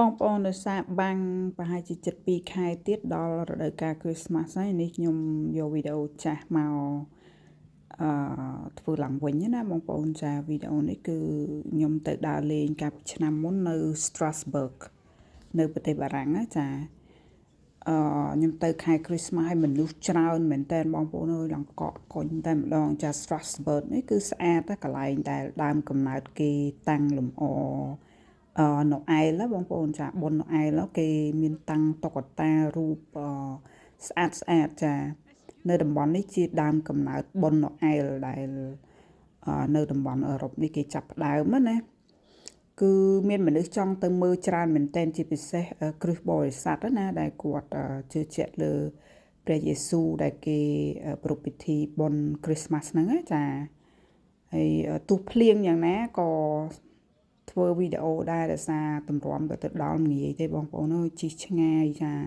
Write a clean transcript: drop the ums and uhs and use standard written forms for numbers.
បងប្អូនដោយសារបាំងប្រហែលជាជិត2ខែទៀតដល់រដូវកាល Christmas ហើយនេះខ្ញុំយកវីដេអូចាស់មកអឺធ្វើឡើងវិញណាបងប្អូនចាវីដេអូនេះគឺខ្ញុំទៅដើរលេងកាលពីឆ្នាំមុននៅ Strasbourg នៅប្រទេសបារាំងណាចាអឺខ្ញុំទៅខែ Christmas ហើយមនុស្សច្រើនមែនតើបងប្អូនអើយឡើងកកកុញតែម្ដងចា Strasbourg នេះគឺស្អាតណាកន្លែងដែលដើមកំណើតគេតាំងលម្អអឺណូអែលបងប្អូនចាបុណ្យណូអែលគេមានតាំងតុក្កតារូបអស្អាតស្អាតចា នៅតំបន់នេះជាដើមកំណើតបុណ្យណូអែលដែលនៅតំបន់អឺរ៉ុបនេះគេចាប់ផ្ដើមណាគឺមានមនុស្សចង់ទៅមើលច្រើនមែនទែនជាពិសេសគ្រិស្តបរិស័ទណាដែលគាត់ជឿជាក់លើព្រះយេស៊ូវដែលគេប្រារព្ធពិធីបុណ្យគ្រីស្មាស់ហ្នឹងណាចាហើយទោះភ្លៀងយ៉ាងណាក៏ធ្វើវីដេអូដែរដោយសារតម្រាំទៅទៅដល់ងាយទេបងប្អូនអើយជិះឆ្ងាយចា។